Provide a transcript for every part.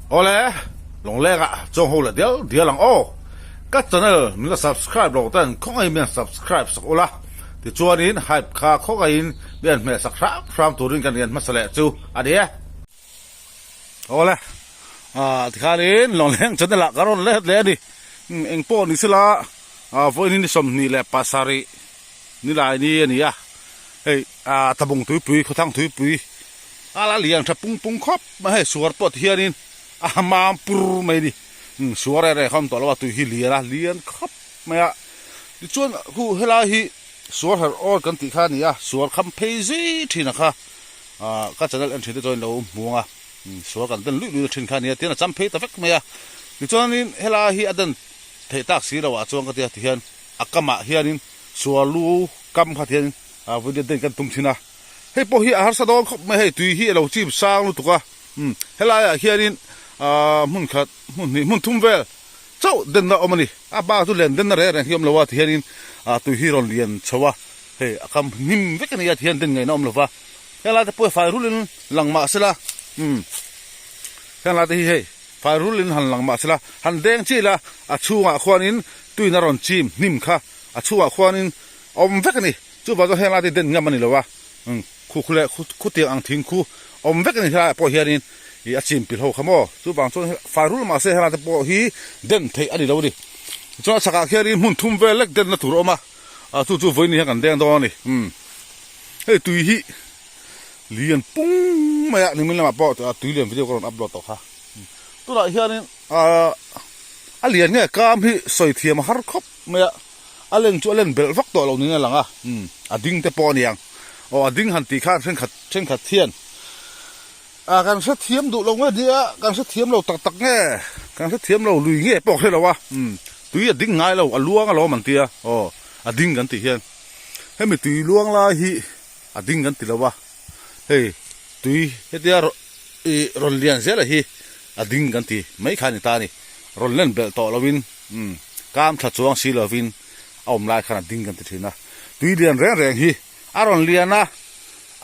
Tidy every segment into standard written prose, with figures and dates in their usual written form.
Awle, Lawngleng ah chuang ho leh dial dial ang aw. Ka channel min la subscribe lo ten khawngaihin min han subscribe sak ula, tichuanin hype kha khawngaihin min han hmeh sak hram hram turin kan rian hmasa leh chu a ni e. Awle, ah tikhanin Lawngleng channel ah ka rawn let leh a ni. Engpawh ni sela vawiin hi ni 27 nilai ni a ni a, hei ah Tabung tuipui Khawthlang tuipui a la lian tha pung pung khawp mai hei suar pawh ti hianin a mam pur mai a ni umm suar reh reh kha a awm tawh lo a tui hi lian a lian khawp mai a tichuan khu helai hi suar herh awr kan tih kha a ni a suar kham phei zui thin a kha ah ka channel en thin te chuan in lo hmu ang a umm suar kan den luih luih na thin kha a ni a tihian a cham phei ta vek mai a tichuanin helai hi a den theih tak si lo ah chuan ka tia tihian a kamah hianin suar lu kam kha tihianin ah video den kan tum thin a. Hei pawh hi a harsa dawn khawp mai hei tui hi a lo chim sang lutuk a umm helai ah hianin ahh hmun khat hmun hnih hmun thum vel chauh denna a awm a ni a bak chu len denna reng reng hi a awm lo a tihianin ah tui hi rawn lian chho a hei a kam hnim vek a ni a tihian den ngaihna a awm lo va helai te pawh hi fai rulin lang mah sela umm helai te hi hei fai rulin han lang mah sela han deng chiah ila a chhungah khuanin tuina rawn chim hnim kha a chhungah khuanin a awm vek a ni. Chuvang chuan heng laite den ngam a ni lo a, khu khu leh khu tiang ang thing khu awm vek a ni helaiah pawh hianin ih a chim pilh ho kha maw. Chuvang chuan fai rul mahse heng laite pawh hi den theih a ni lo a ni. Chuan a chhakah khianin hmun thum vel lek denna tur a awm a, ah chu chu vawiin hian kan deng dawn a ni. Umm hei tui hi lian pung mai a nimin lamah pawh tui lian video ka rawn upload tawh kha. Tunah hianin ah a lian nge kam hi sawi thiam a har khawp mai a. A len chu a len belh vak tawh lo niin a lang a, umm a ding te pawh a niang. Aw a ding han tih khan thenkhat thenkhat hian ah kan hrethiam duh lo nge nia, kan hrethiam lo tak tak nge, kan hrethiam lo lui nge pawh hre lo a, umm tui a ding ngai lo, a luang alawm an tia, aw a ding kan tih hian hemi tui luang lai hi a ding kan ti lo a, hei tui hetia ih rawn lian zel a hi a ding kan ti mai kha a ni ta a ni, rawn len belh tawh lo in. Umm, kam tha chuang si lovin a awm lai khan a ding kan ti thin a. Tui lian reng reng hi a rawn lian a,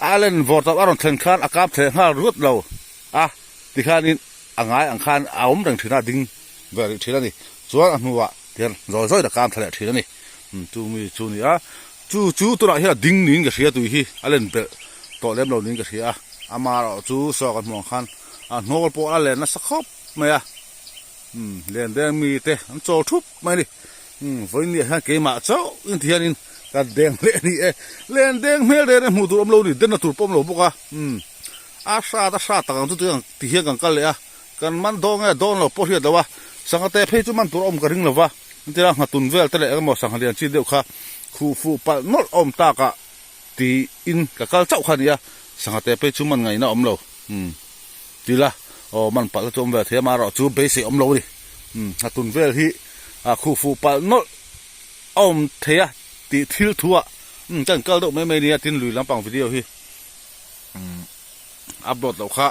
a len vawr tawp a rawn thlen khan a kap thleh nghal ruat lo a, tikhanin a ngai ang khan a awm reng thin a, a ding ve rih thin a ni. Chuan a hnuah tihian zawi zawiin a kap thla leh thin a ni. Umm, chu mi chu ni a, chu chu tunah hian a ding niin ka hria tui hi a len belh tawh lem lo niin ka hria a, amaherawh chu saw kan hmuh ang khan a hnawl pawh a len nasa khawp mai a. Umm len deng mi te an chawl thup mai a ni umm vawiin ah hian keimah chauh in ti hianin ka deng leh a ni e len deng hmel reng reng hmuh tur awm lo a ni denna tur pawh awm lo bawk a umm a hrat a hrat tak ang chu ti hian kan kal leh a kan man dawn nge dawn lo pawh hriat lo a sangha te phei chu man tur a awm ka ring lo va engtin a nghatun vel te leh engemaw sangha lian chi deuh kha khuh fuh palh nawlh a awm tak ah tiin ka kal chauh kha a ni a sangha te phei chu man ngaihna a awm lo umm. Ti la, aw man palh na chu awm ve thei a, amaherawh chu beisei awm lo a ni. Umm a tun vel hi a khuh fuh palh nawlh a awm thei a tih thil thu ah umm ka inkal deuh mai mai nia tin lui lampang video hi umm upload loh kha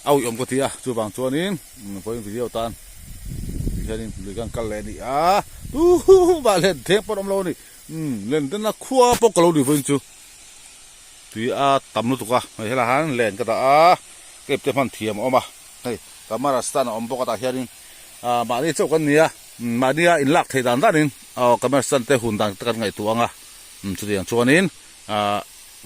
a uih awm ka ti a, chuvang chuanin umm vawiin video tan ti hianin lui ka inkal leh a ni a, uhuhu mah len theng pawh an awm lo a ni, umm len tena khua pawh ka lo ni vawiin chu. Tui a tam lutuk a, hei helaiah hian len ka dah a, cape te hman thiam a awm a, hei camera stand a awm bawk a tah hianin ah mahni chauh kan ni a, mahnia inlak theih dan danin aw camera stand te hun dan te kan ngaihtuah ang a, chutiang chuanin ah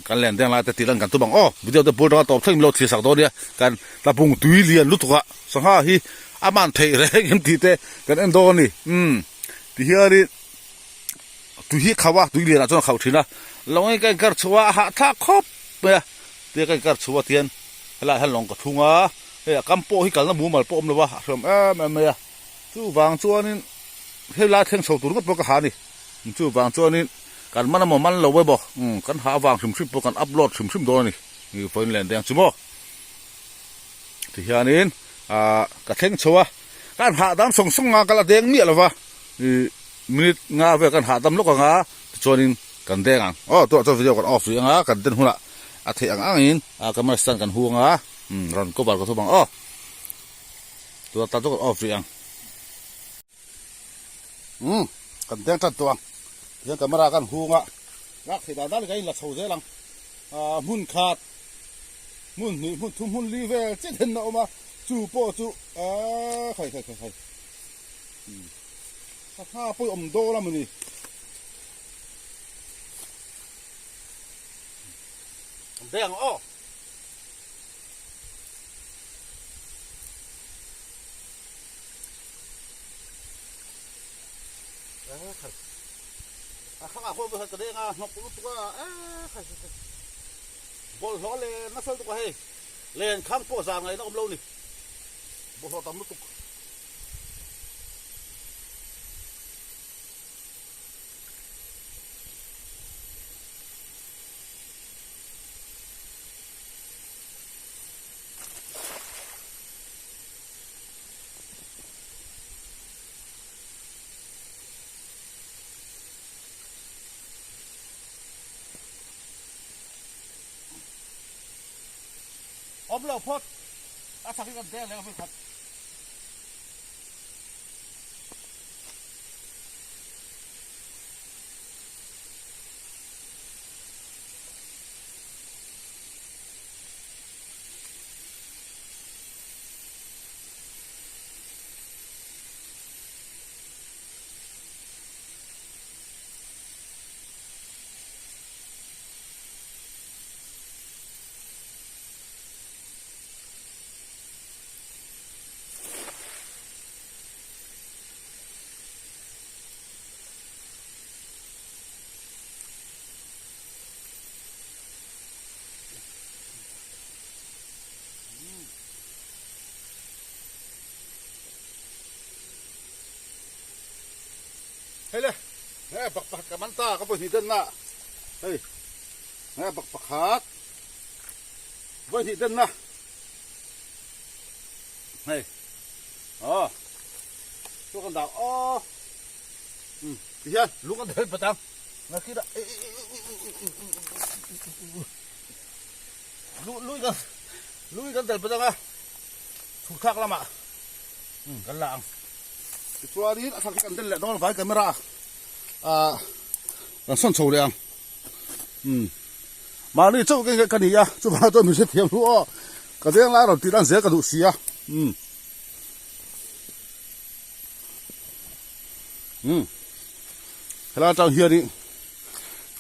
kan len deng lai te tih lan kan tum ang aw, video te bul atanga tawp thleng milo thlir sak dawn nia, kan tlabung tui lian lutuk a sangha hi a man theih reng em tih te kan en dawn a ni, umm tihianin. Tui hi a khauh a, tui lianah chuan a khauh thin a, lawng hi ka inkar chhuah a, a hahthlak khawp mai a, tia ka inkar chhuah tihian helaiah hian lawng ka thung a, hei a kam pawh hi kalna mumal pawh a awm lo a, a hreawm em em mai a, chuvang chuanin helai thleng chho tur ngawt pawh ka ha a ni, chuvang chuanin kan man emaw man lo emaw kan ha avang hrim hrim pawh kan upload hrim hrim dawn a ni, vawiin len deng chu maw tihianin ah ka thleng chho a, kan hahdam sawng sawng a, ka la deng miah lo va ih. Minute nga vel kan hahdam lawk ang a, tichuanin kan deng ang. Aw, tunah chuan video kan off rih ang a, kan den hunah a theih ang angin camera stand kan hu ang a, umm rawn cover ka thum ang aw. Tunah tan chu kan off rih ang. Umm, kan deng tan tawh ang. Tihian camera kan hung a, lak theih dan dan in kan inla chho zel ang. Hmun khat, hmun hnih, hmun thum, hmun li vel chiah then a awm a. Chu pawh chu a khai khai khai khai. Sangha pawh awm dawn a mawni. Daih ang aw. A khangah khuan vawikhat ka deng a, hnawk lutuk a, bawlhhlawh a len nasa lutuk a hei, len khang pawh zan ngaihna awm lo ni, bawlhhlawh tam lutuk. Awm lo phawt a chak hi kan deng leh a vawikhat. Hei le, nge bak pakhat ka man ta ka vawi hnih den na. Hei, nge bak pakhat vawi hnih den na. Hei, aw, chu kan dah aw. Um, tihian lung kan del pat ang. Nakira, lui kan lui kan del pat ang a. Chhuk thlak lamah kan la ang. Tichuanin a thak hi kan den leh dawn vai camera ah kan sawn chho leh ang. Umm mahni chauh ka ka ni a chuvang chuan min hrethiam ru aw ka veng lai rawn tih lan zel ka duh si a umm umm helai atang hianin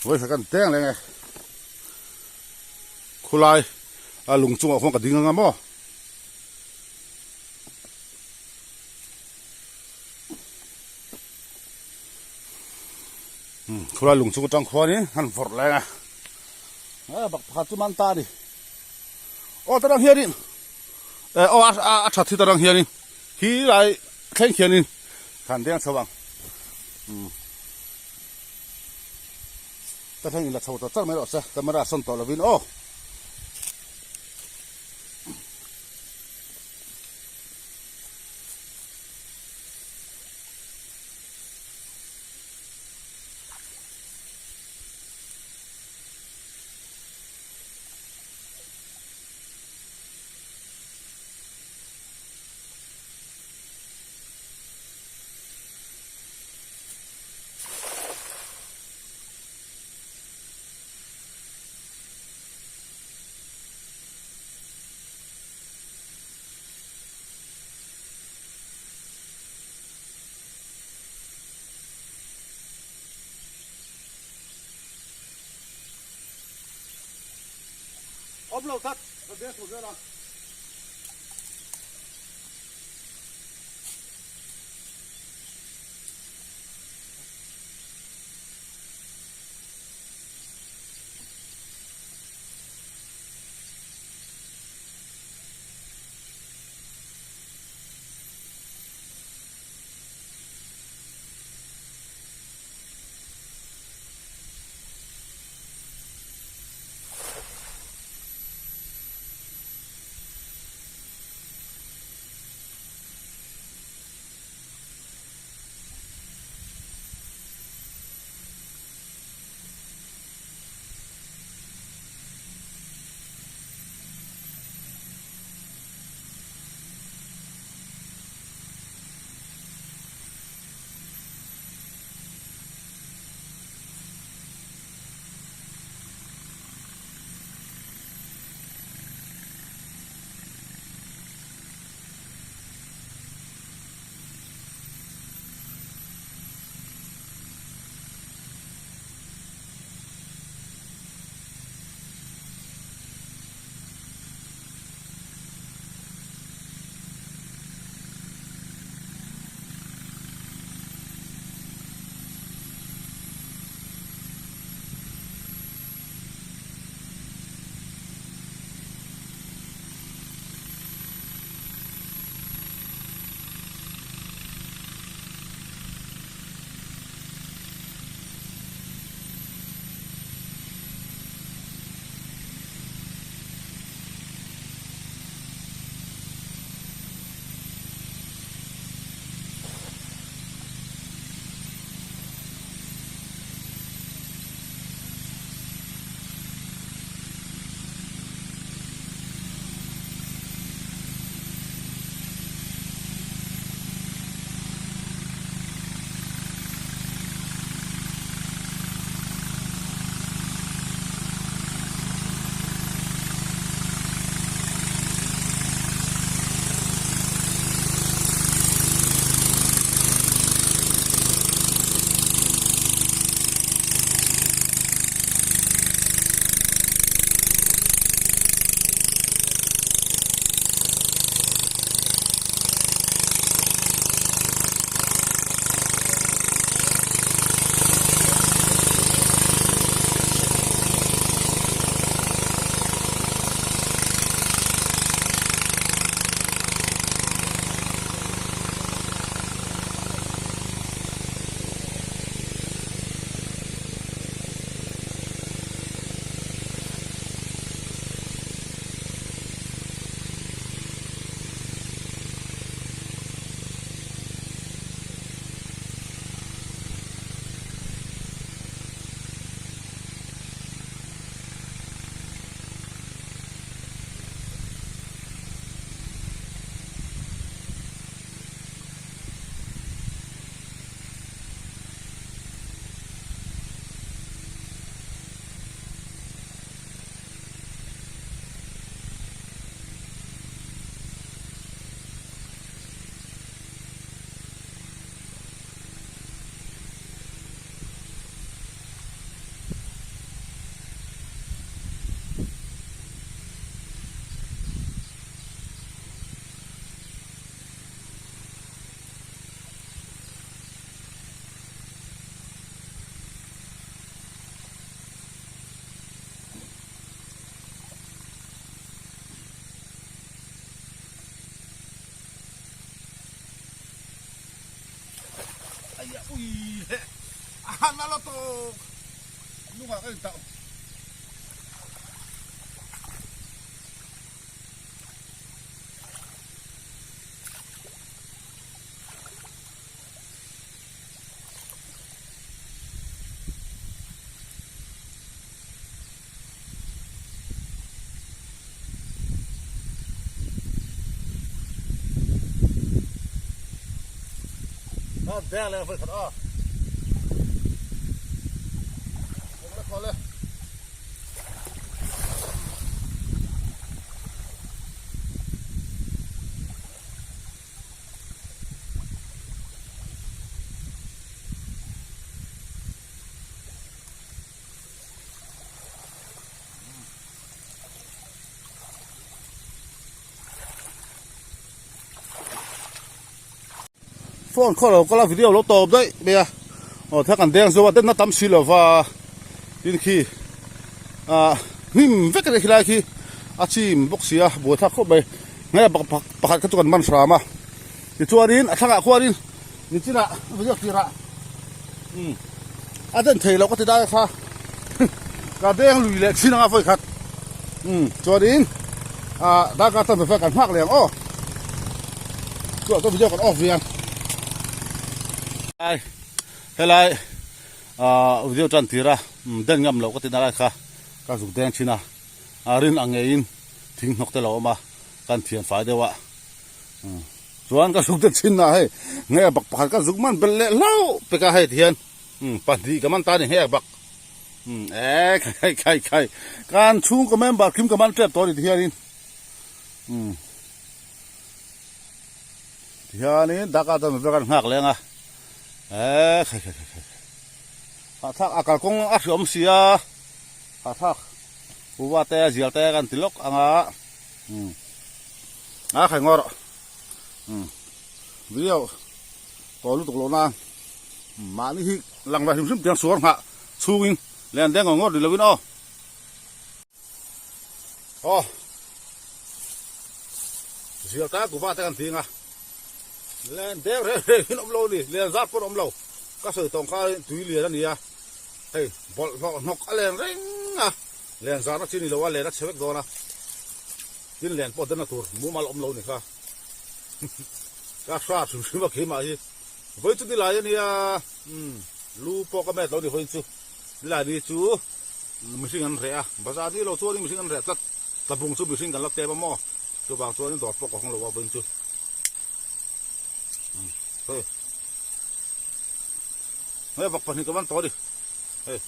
vawikhat kan teng leh ang e khulai a lung chungah khuan ka ding anga maw. Khulai lung chung atang khuanin an vawrh leng a a bak pakhat chu man ta a ni aw tarang hianin eh aw a that hi tarang hianin khi lai thleng khianin kan deng chho ang ta thleng in la chho ta char mai rawh se camera sawn tawh lovin aw. Awm lo tlat ka deng chho zel a. Aia ui leh a han a la tawk hnungah ka intauh. Deng leh vawi khat a. Awle khawle. Phone khaw lo kal a video lo tawp daih mai a aw thla kan deng zo a denna tam si lo va tin khi ah hnim vek a ni khilai khi a chim bawk si a buaithlak khawp mai nge pakhat kha chu kan man hram a tichuanin a thlangah khuanin Nichinah video tirah umm a den thei loh ka ti dai kha ka deng lui leh thin anga vawi khat umm chuanin ah darkar tan ve kan nghak leh ang aw chuah chuan video kan off ve ang ai helai ah video tan tira umm den ngam loh ka ti dai kha ka zuk deng thin a a rin ang ngeiin thing hnawk te lo awm a kan thian fai deuh a. Chuan ka zuk te chin ah hei nge bak pakhat ka zuk man belh leh hlauh pek a hei ti hian pahnih ka man ta a ni nge bak e khai khai khai kan chhungkaw member kim ka man tep tawh a ni ti hianin ti hianin darkar chuan mi vel kan nghak leng a e khai khai khai hahthlak a kalkawng a hriawm si a hahthlak uva te zial te kan ti lawk ang a. A khai ngaw rawh video tawh lutuk loh nan mahni hi lang ve hrim hrim tiang suar nghah chhungin len deng ngawr ngawr ni lovin aw. Aw zial ta kuva te kan ti anga len deng reng reng in awm lo a ni len zat pawh a awm lo ka sawi tawng kha tui lian a ni a hei bawlhhlawh hnawk a len reng a. Len zarna chi ni lo a, len a chhe vek dawn a, tin len pawh denna tur mumal awm lo ni kha. Ka hra hrim hrim a keimah hi. Vawi chu nilai a nia, umm lu pawh ka met lo ni vawiin chu. Nilai ni chu mihring an reh a, bazar ni lo chuanin mihring an reh tlat. Tlabung chu mihring kan la tlem a maw, chuvang chuanin dawr pawh ka hawng lo a vawiin chu. Umm hei hei vak pahnih ka van tawh a ni hei.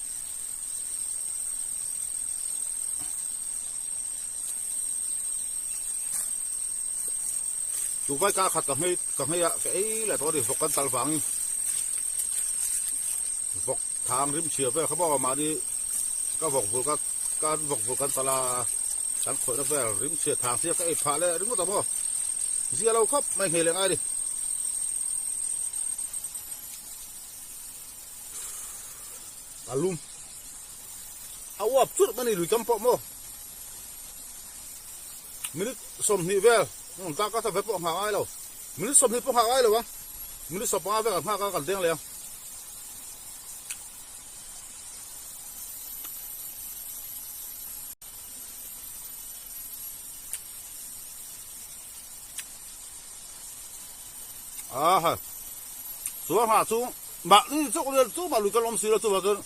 Tuvai kar khat ka hmei ka hmei a ka ei leh tawh a ni vawk kan talh vangin vawk thang rim chhia vel kha maw mahni ka vawk vul ka kan vawk vul kan talh a kan khawihna vel rim chhia thang sia ka ei phah leh ringawt a maw zia lo khawp mai nghei leh ngai a ni. A lum a uap churh mai a ni lui kam pawh maw minute 20 vel tak a ve pawh a nghah ngai lo minute 20 pawh a nghah ngai lo ang minute 15 vel kan nghak a kan deng leh ang. Aha chuan nghah chu Mahni chauh vel chu mah lui ka lawm si lo chuvang chuan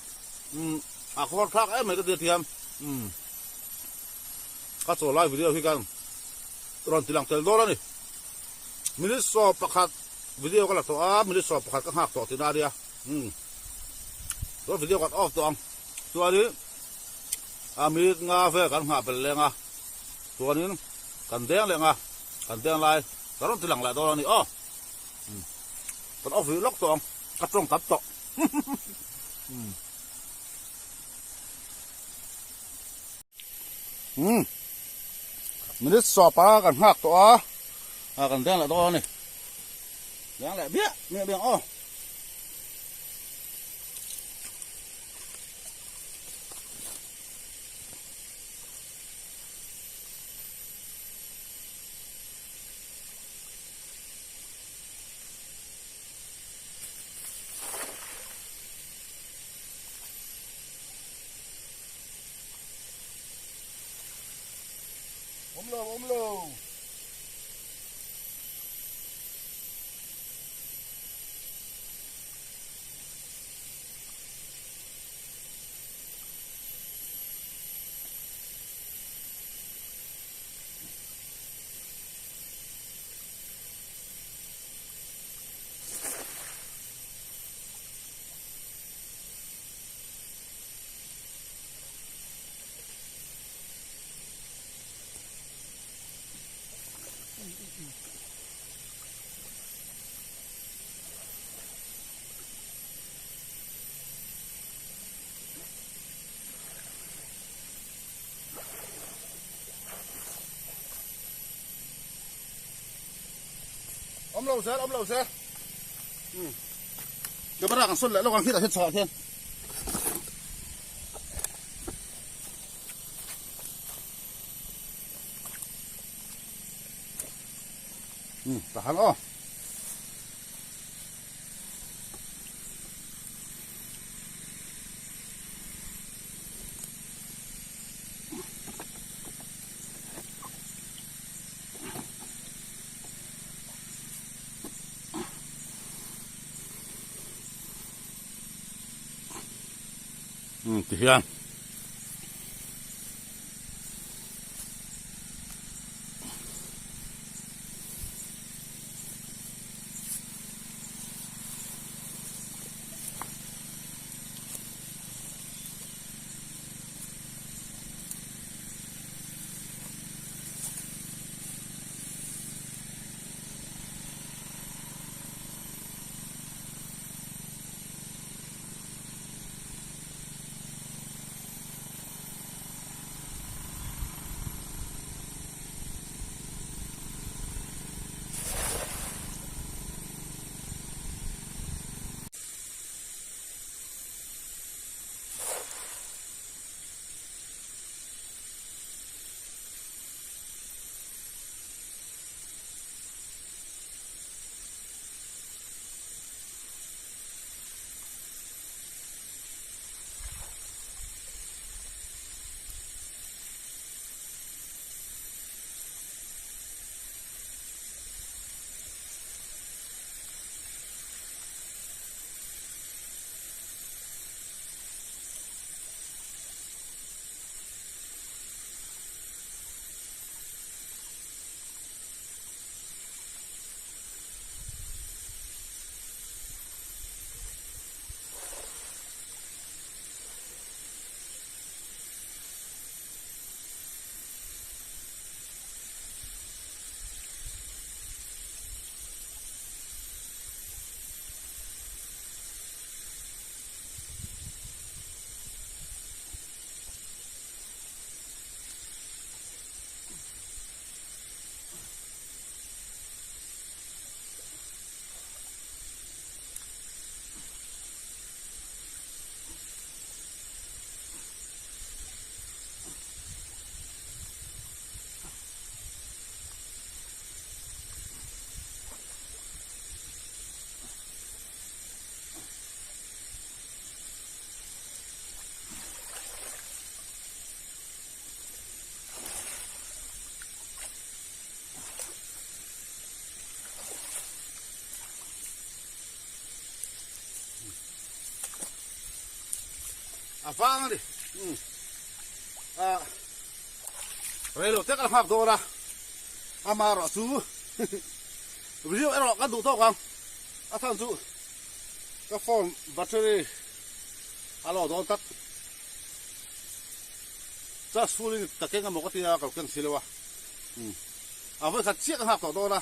umm a khawhar thlak em mai ka ti a thiam umm ka chaw lai video hi khan rawn ti lang tel dawn a ni minute 11 video ka la tawh a minute 11 ka nghak tawh tihna a nia umm chuan video kan off tawh ang chuanin a minute nga vel kan nghah belh leng a chuanin kan deng leh ang a kan deng lai ka rawn ti lang leh dawn a ni aw. Kan off rih lawk tawh ang, ka tawng tam tawh. Umm minute sawpa kan nghak tawh a, a kan deng leh dawn a ni. Deng leh biah biah biah ang aw. Awm lo zel, awm lo zel. Hmm. Camera kan sawn leh lawk ang khitah hian chhakah khian. Hmm, tahan aw. Um ti hian A vang a ni. Umm. Ah. Reilo te kan nghak dawn a. Ama erawh chu video erawh kan duh tawk ang. A chhan chu ka phone battery a lo dawn tak. Charge full in ka keng emaw ka tia ka lo keng si lo a. Umm. A vawi khat chiah ka nghak tawh dawn a.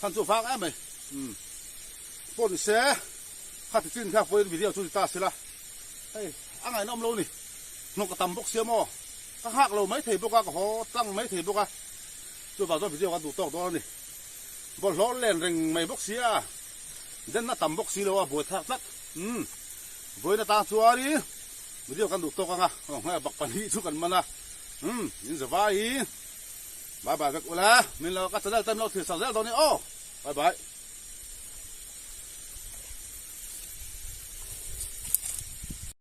Chhan chu vang em mai. Umm. Pawh ni se khati chin kha vawiin video chu ni ta sila. Hei a ngaihna awm lo ni. Hnawk a tam bawk sia maw? Ka nghak lo maithei bawk a, ka haw tlang maithei bawk a. Chuvang chuan video kan duh tawk dawn a ni. Bawlhhlawh len reng mai bawk sia, denna tam bawk si lo a buaithlak tlat. Umm, vawiin atang chuanin video kan duh tawk ang a, aw nghal bak pahnih chu kan man a. Umm, in za vai in bye bye vek ula, min lo ka channel te min lo thlir sak zel dawn i aw. Bye bye.